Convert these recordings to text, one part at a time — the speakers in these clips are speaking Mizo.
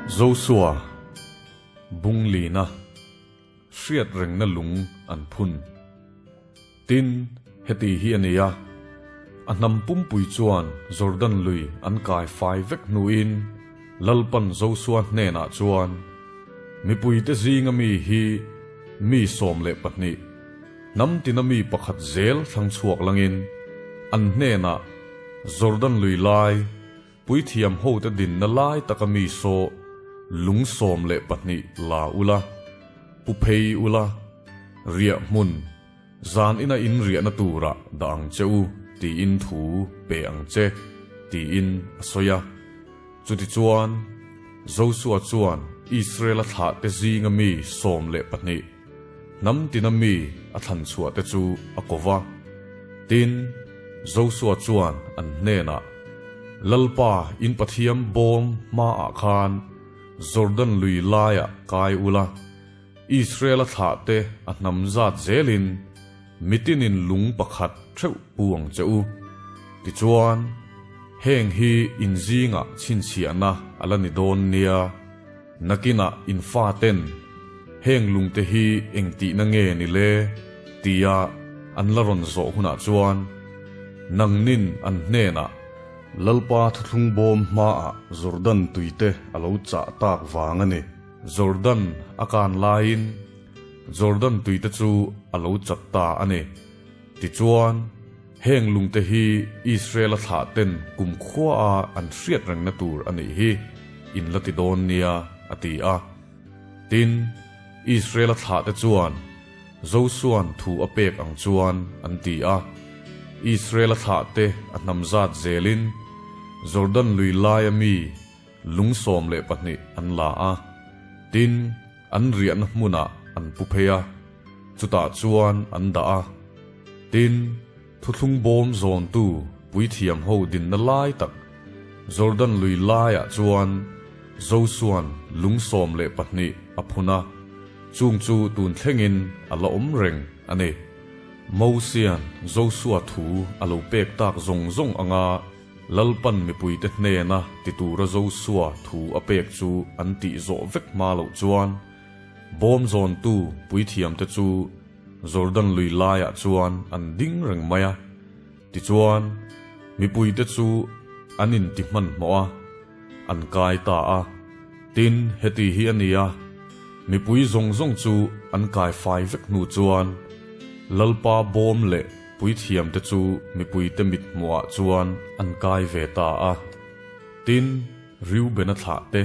Josua bung lina hriat rengna lung an phun. Tin, heti hi a ni a, a hnam pumpui chuan Jordan lui an kai fai vek hnuin Lalpan Josua hnenah chuan, Mipuite zinga mi hi mi 12, hnam tina mi pakhat zel thlang chhuak langin an hnenah Jordan lui lai Puithiam hote dinna lai taka mi saw lung 12 la ula, pu phei ula, riah hmun, zan ina in riahna turah dah ang che u tiin thu pe ang che, tiin a sawi a. Chutichuan, Josua chuan Israel-a thlahte zinga mi 12, hnam tina mi a thlan chhuahte chu a ko va. Tin, Josua chuan an hnenah, Lalpa in Pathian bawm hmaah khan Jordan lui laiah kai ula, Israel-a thlahte a hnam zat zelin mitinin lung pakhat theuh pu ang che u. Tichuan, heng hi in zingah chhinchhiahna a la ni dawn nia. Nakinah in faten heng lungte hi eng tihna nge ni le? tia an la rawn zawh hunah chuan nangnin an hnenah Lalpa thuthlung bawm hmaah Jordan tuite a lo chah tak vang a ni. Jordan a kan laiin Jordan tuite chu a lo chat ta a ni. Tichuan, heng lungte hi Israel-a thlahten kumkhua-a an hriat rengna tur a nih hi, in la ti dawn nia, a ti a. Tin, Israel-a thlahte chuan Josua'n thu a pek ang chuan an ti a. Israel-a thlahte a hnam zat zelin Jordan lui laia mi lung 12 an la a. Tin, an riahna hmunah an pu phei a, chutah chuan an dah a. Tin, thuthlung bawm zawntu puithiam ho dinna lai tak Jordan lui laiah chuan Josua'n lung 12 a phun a, chung chu tun thlengin a la awm reng a ni. Mosia'n Josua thu a lo pek tak zawng zawng anga Lalpan mipuite hnena ti tura Josua thu a pek chu an tih zawh vek hma loh chuan bawm zawntu puithiamte chu Jordan lui laiah chuan an ding reng mai a. Tichuan, mipuite chu an inti hmanhmawh a, an kai ta a. Tin, heti hi a ni a, mipui zawng zawng chu an kai fai vek hnu chuan Lalpa bawm leh puithiamte chu mipuite mithmuhah chuan an kai ve ta a. Tin, Reuben-a thlahte,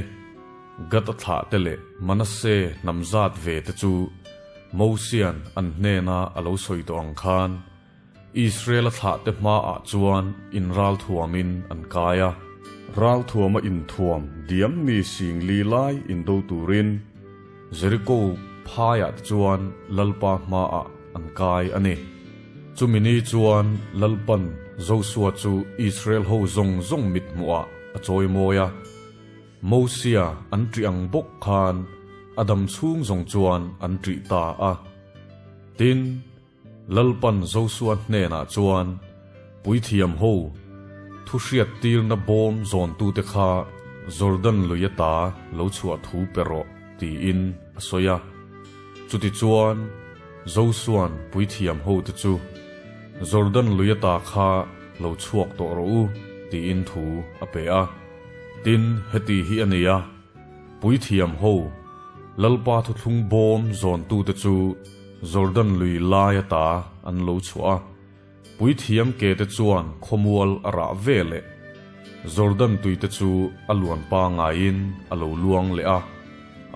Gad-a thlahte leh Manasseh hnam zat ve te chu Mosia'n an hnena a lo sawi tawh ang khan Israel-a thlahte hmaah chuan inralthuamin an kai a. Ralthuama inthuam diam mi singli lai indo turin Jeriko phaiah te chuan Lalpa hmaah an kai a ni. Chumi ni chuan Lalpan Josua chu Israel ho zawng zawng mithmuhah a chawimawi a. Mosia an ṭih ang bawk khan a dam chhung zawng chuan an ṭih ta a. Tin, Lalpan Josua hnenah chuan, Puithiam ho, thu hriattirna bawm zawntute kha Jordan lui ata lo chhuah thu pe rawh, tiin a sawi a. Chutichuan, Josua'n puithiam hote chu, Jordan lui ata kha lo chhuak tawh rawh u, tiin thu a pe a. Tin, heti hi a ni a, puithiam ho, Lalpa thuthlung bawm zawntute chu Jordan lui lai ata an lo chhuah a, puithiam ke te chuan khawmual a rah ve leh Jordan tui te chu a luan pangaiin a lo luang leh a,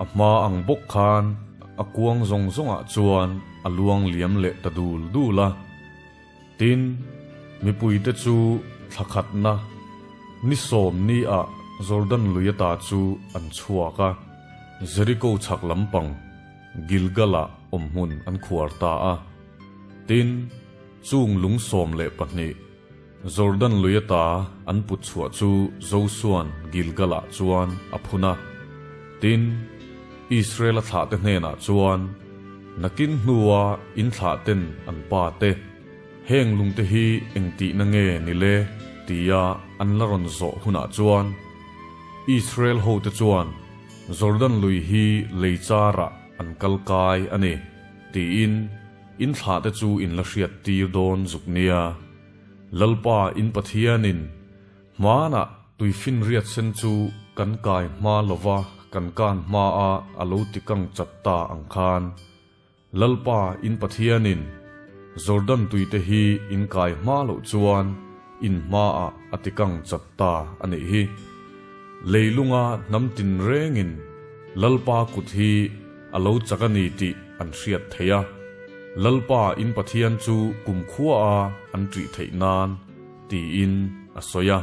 a hma ang bawk khan a kuang zawng zawngah chuan a luang liam leh ta dul dul a. Tin, mipuite chu thla khatna ni sawm ni ah Jordan lui ata chu an chhuak a, Jeriko chhak lampang Gilgal-ah awmhmun an khuar ta a. Tin, chung lung 12 Jordan lui ata an put chhuah chu Josua'n Gilgal-ah chuan a phun a. Tin, Israel-a thlahte hnenah chuan, Nakin hnua in thlahten an pa te, heng lungte hi eng tihna nge ni le? tia an la rawn zawh hunah chuan Israel hote chuan, Jordan lui hi lei charah an kal kai a ni, tiin in thlahte chu in la hriattir dawn zuk nia. Lalpa in Pathianin hmanah tuifinriat sen chu kan kai hma lova kan kan hmaa a lo tikang chat ta ang khan, Lalpa in Pathianin Jordan tuite hi in kai hma loh chuan in hmaah a tikang chat ta a nih hi. Leilunga hnam tinrengin Lalpa kut hi a lo chak a ni tih an hriat theih a, Lalpa in Pathian chu kumkhua a an ṭih theih nan, tiin a sawi a.